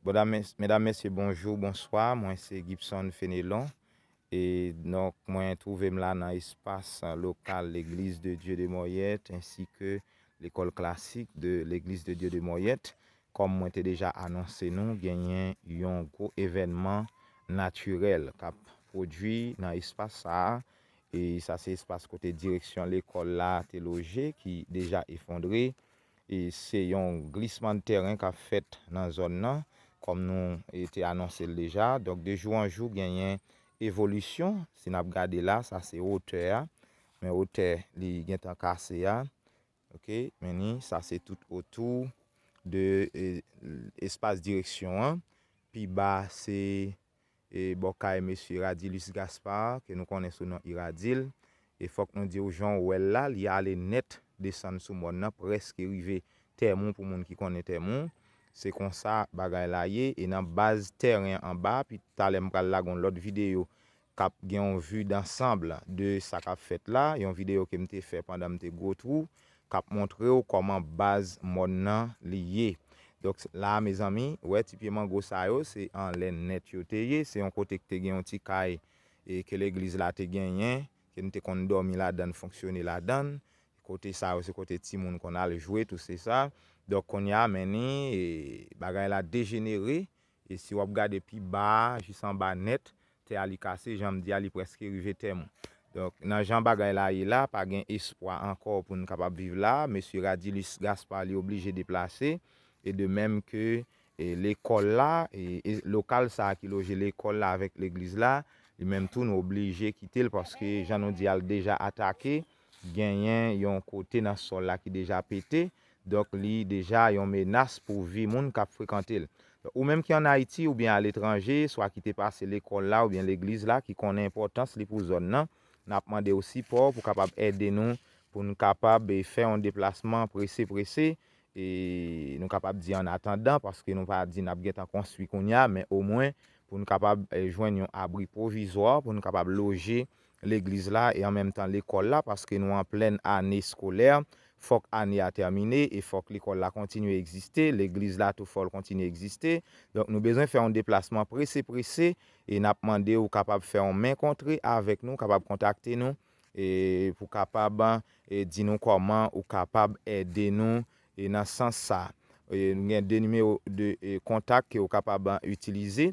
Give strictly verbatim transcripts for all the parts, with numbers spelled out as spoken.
Medam, mesye, bonjou, bonswa. Mwen se Gibson Fenelon. E donk, mwen twouve m la nan espas lokal Legliz de Dye de Mòyèt ensi ke lekòl klasik de Legliz de Dye de Mòyèt. Kòm mwen te deja anonse nou, genyen yon gwo evènman natirèl k ap pwodui nan espas sa a. E sa se espas kote direksyon lekòl la te loje ki deja efondre. E se yon glisman de tèren k ap fèt nan zòn nan, kòm nou te anonse l deja. Donk, de jou an jou, genyen evolisyon. Si n ap gade la, sa se wotè a. Men wotè li gentan kase a. Oke, men ni, sa se tout otou de espas direksyon an. Pi ba, se e bò kay mesye Radilus Gaspard, ke nou konnen sou non Iradil. E fòk nou di w, jan w wè l la, li ale nèt desann sou mòn nan, prèske rive Tèmou pou moun ki konnen Tèmou. Se konsa bagay la ye. E nan baz tèren anba, pi talè m pral lage yon lòt videyo k ap gen yon vi dansanm de sa k ap fèt la, yon videyo ke m te fè pandan m te Gwotwou, k ap montre w kòman baz mòn nan li ye. Donk, la, mezanmi, wè ti pye mango sa yo, se anlè nèt yo te ye. Se yon kote ki te gen yon ti kay e ke legliz la te genyen, ke n te konn dòmi ladan l, fonksyone ladan l. Kote sa yo, se kote timoun konn al jwe, tou se sa. Donk, kounye a, men ni, e, bagay la dejenere. E si w ap gade pi ba a, jis anba nèt, tè a li kase, jan m di a, li prèske rive Tèmou. Donk, nan jan bagay la ye la, pa gen espwa ankò pou n kapab viv la. Mesye Radilus Gaspard, li oblije deplase. E de menm ke, e, lekòl la, e, e lokal sa a ki loje lekòl la avèk legliz la, li menm tou, nou oblije kite l paske, jan nou di a, l deja atake. Genyen yon kote nan sòl la ki deja pete. Donk, li deja yon menas pou vi moun k ap frekante l. Donk, ou menm ki ann Ayiti oubyen aletranje, swa ki te pase lekòl la oubyen legliz la, ki konnen enpòtans li pou zòn nan, n ap mande w sipò w pou kapab ede nou, pou n kapab, e, fè yon deplasman prese prese, e nou kapab di an atandan, paske nou pa di n ap gentan konstwi kounye a, men omwen pou n kapab, e, jwenn yon abri pwovizwa, pou n kapab loje legliz la e an menm tan lekòl la, paske nou an plen ane eskolè, fòk ane a tèmine e fòk lekòl la kontinye egziste, legliz la tou fò l kontinye egziste. Donk, nou bezwen fè yon deplasman prese prese e n ap mande w kapab fè yon men kontre avèk nou, kapab kontakte nou e pou kapab, e, di nou kòman ou kapab ede nou, e, nan sans sa. E, nou gen de nimewo de, e, kontak ke ou kapab, e, itilize.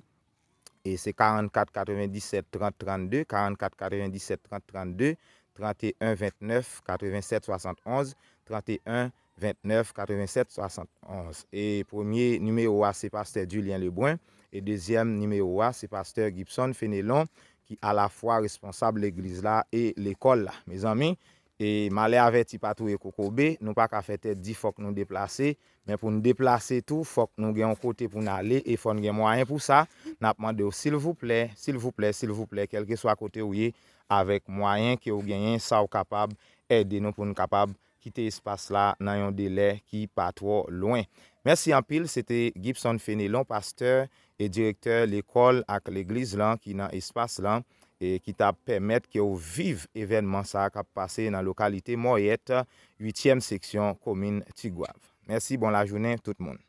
E se karannkat katrevenndisèt trant trannde, karannkat katrevenndisèt trant trannde, tranteyen ventnèf katrevensèt swasannonz, tranteyen ventnèf katrevensèt swasannonz. E premye nimewo a se pastè Dulien Lebrun, e dezyèm nimewo a se pastè Gibson Fenelon, ki alafwa responsab legliz la e lekòl la. Mezanmi, e malè avèti pa touye kokobe, nou pa ka fè tèt di fòk nou deplase, men pou n deplase tou, fòk nou gen yon kote pou n ale e fò n gen mwayen pou sa. N ap mande w, silvouplè, silvouplè, silvouplè, kèlkeswa kote w ye, avèk mwayen ke w genyen, sa w kapab, ede nou pou n kapab kite espas la nan yon delè ki pa twò lwen. Mèsi anpil, se te Gibson Fenelon, pastè e direktè lekòl ak legliz lan ki nan espas lan, e ki t ap pèmèt ke w viv evènman sa a k ap pase nan lokalite Mòyèt, uityèm seksyon komin Tigwav. Mèsi, bon lajounen tout moun.